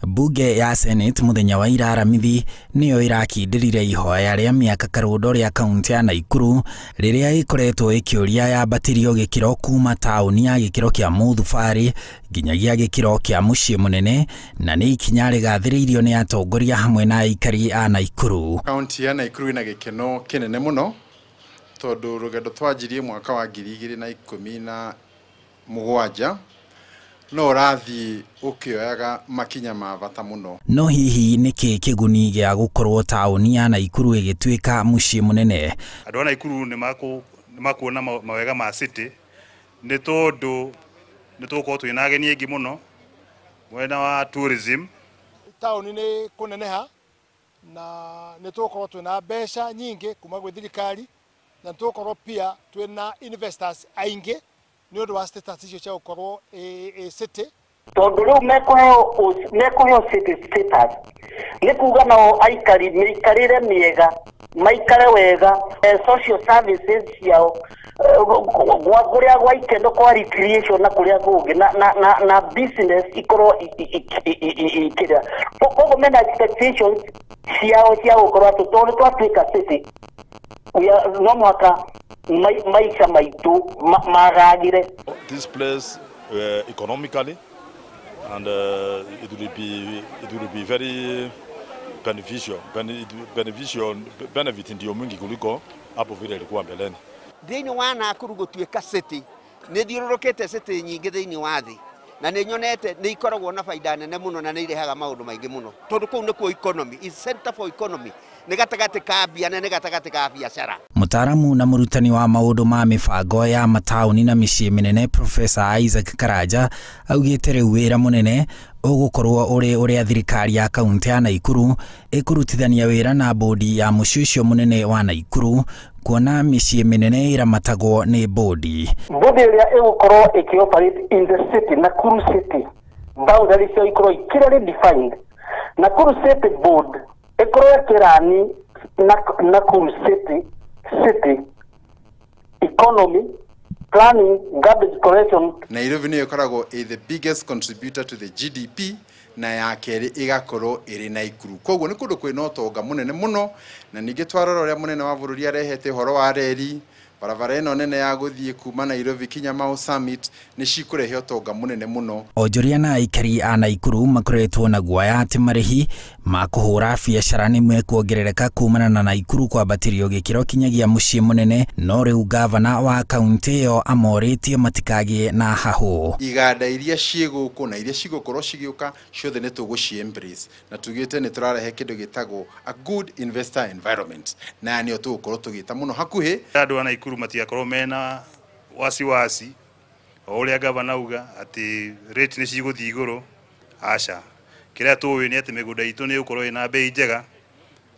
Bunge ya Senate muthenya wa ira Aramithi niyo irakindĩrire ihoya rĩa mĩaka karũndo rĩa kaunti ya Naikuru rĩrĩa ĩkoretwo ĩkĩũria yambatĩrio gĩkĩro kuma taũni ya gĩkĩro kĩa mũthubarĩ nginyagia gĩkĩro kĩa mũciĩ mũnene, na nĩ ikinya rĩgathĩrĩirio nĩ atongoria hamwe na aikari a Naikuru. Kaunti ya Naikuru ĩna gĩkeno kĩnene mũno tondũ rũgendo twanjirie mwaka wa 2017 no ũrathiĩ ũkĩoyaga makinya ma bata mũno. No hihi nĩkĩ kĩguni gĩa gũkorwo taũni ya Naikuru ĩgĩtuĩka mũciĩ mũnene? Andũ a Naikuru nĩ makuona mawega ma city nĩ tondũ nĩ tũgũkorwo twĩna ageni aingĩ mũno mwena wa tourism. Taũni nĩ kũneneha na nĩ tũgũkorwo twĩna mbeca nyingĩ kuma gwĩ thirikari, na nĩ tũgũkorwo pia twĩna investors aingĩ nĩ ũndũ wa status icio cia gũkorwo ĩ city. Tondũ rĩu mekũheo city status nĩ kuga nao aikari mĩikarĩre mĩega, maikare wega, social services ciao kũrĩa gwa ikeno kwa recreation na kũrĩa kũngĩ na business ikorwo ikĩrĩa. Koguo mena expectations ciao cia gũkorwo atĩ tondũ twatuĩka city no mũhaka maisha maitu magagire. This place economically and it will be very beneficial, benefit ndio mwingi kuliko hapo vile ilikuwa mbeleni. Thĩinĩ wa Nakuru gũtuĩka city nĩ thiũrũrũkĩte city nyingĩ thĩinĩ wa thĩ na nĩ nyonete nĩ ikoragwo na faida nene mũno na nĩ irehaga maũndũ maingĩ mũno tondũ kũu nĩkuo economy is center for economy, nĩ gatagatĩ ka mbia na nĩ gatagatĩ ka biacara. Mũtaaramu na mũrutani wa maũndũ ma mĩbango ya mataũni na mĩciĩ mĩnene Professor Isaac Karanja augĩte rĩu wĩra mũnene ũgũkorwo ũrĩ ũrĩa thirikari ya kaunti ya Naikuru ĩkũrutithania wĩra na bodi ya mũciĩ ũcio mũnene wa Naikuru kuona mĩciĩ mĩnene ĩramatagwo nĩ bodi. Bodi ĩrĩa ĩgũkorwo ĩkĩoperate in the city, Nakuru City, boundary cio ikorwo clearly defined. Nakuru City Board ĩkorwo ĩkĩrani Nakuru City economy, planning, garbage collection. Nairobi nĩyo ĩkoragwo ĩ the biggest contributor to the GDP na ya kerĩ ĩgakorwo ĩrĩ Naikuru. Koguo nĩ kũndũ kwĩna ũtonga mũnene mũno, na ningĩ twarora ũrĩa mũnene wa bũrũri arehete ũhoro wa reri, barabara ĩno nene ya gũthiĩ kuma Nairobi kinya Mau Summit nĩ cikũrehe ũtonga mũnene mũno. Onjoria na aikari a Naikuru makoretwo na guoya atĩ marĩhi ma kũhũra biacara nĩ mekuongerereka kumana na Naikuru kwambatĩrio gĩkĩro kinyagia mũciĩ mũnene, no rĩu gavana wa kaunti ĩyo amorĩtie matikagĩe na hahũ. Iganda iria ciĩ gũkũ na iria cigũkorwo cigĩũka ciothe nĩ tũgũci embrace na tugĩte nĩ tũrarehe kĩndũ gĩtagwo a good investor environment, na nĩyo tũgũkorwo tũgĩta mũno hakuhĩ. Andũ a Naikuru matigakorwo mena wasiwasi o ũrĩa gavana auga atĩ rate nĩ cigũthiĩ igũrũ. Aca, kĩrĩa tũĩ nĩ atĩ mĩgũnda itũ nĩ ĩgũkorwo ĩna bei njega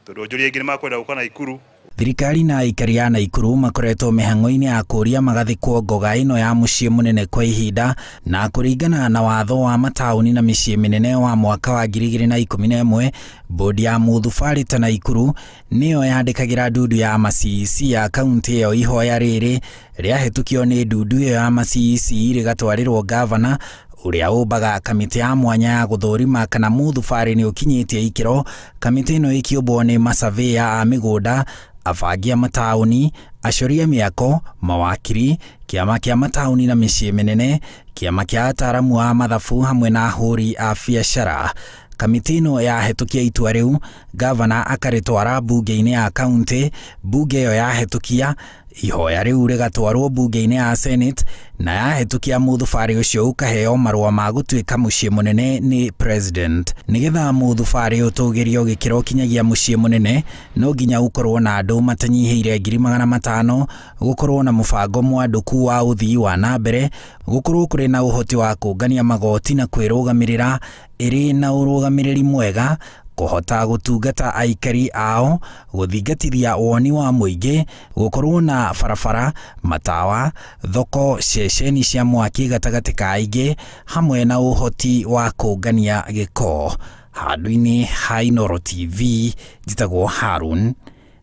tondũ onjoria aingĩ nĩ makwenda gũka Naikuru. Thirikari na aikari a Naikuru makoretwo mĩhang'o-inĩ ya kũũria magathĩkwo ngoga ĩno ya mũciĩ mũnene kwa ihinda, na kũringana na watho wa mataũni na mĩciĩ mĩnene wa mwaka wa 2011 bodi ya mũthubarĩ ta Naikuru nĩyo yandĩkagĩra ndundu ya ma-CEC ya kaunti ĩyo ihoya rĩrĩ rĩahĩtũkio nĩ ndundu ĩyo ya ma-CEC rĩgatwarĩrwo gavana ũrĩa ũmbaga kamĩtĩ ya mwanya ya gũthũrima kana mũthubarĩ nĩ ũkinyĩtie ikĩro. Kamĩtĩ ĩno ĩkĩũmbwo nĩ masavĩya a mĩgũnda, abangi a mataũni, acori a mĩako, mawakiri, kĩama kĩa mataũni na mĩciĩ mĩnene, kĩama kĩa ataaramu a mathabu hamwe na ahũri a biacara. Kamĩtĩ ĩno yahĩtũkia itua rĩu, gavana akarĩtwara bunge-inĩ ya kaunti. Bunge ĩyo yahĩtũkia ihoya rĩu rĩgatwarwo bunge-inĩ ya Senate, na yahĩtũkia mũthubarĩ ũcio ũkaheo marũa ma gũtuĩka mũciĩ mũnene nĩ president. Nĩgetha mũthubarĩ ũtũgĩrio gĩkĩro kinyagia mũciĩ mũnene no nginya ũkorwo na andũ matanyihĩire 500,000, gũkorwo na mũbango mwandũku wa ũthii wa na mbere, gũkorwo kũrĩ na ũhoti wa kũngania magoti na kwĩrũgamĩrĩra, ĩrĩ na ũrũgamĩrĩri mwega, kũhota gũtungata aikari ao, gũthingatithia woni wa mũingĩ, gũkorwo na barabara, matawa, thoko, ceceni cia mwaki gatagatĩ ka aingĩ, hamwe na ũhoti wa kũngania gĩko. Handũ-inĩ ha Inooro TV, njĩtagwo Harun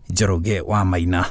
Njoroge wa Maina.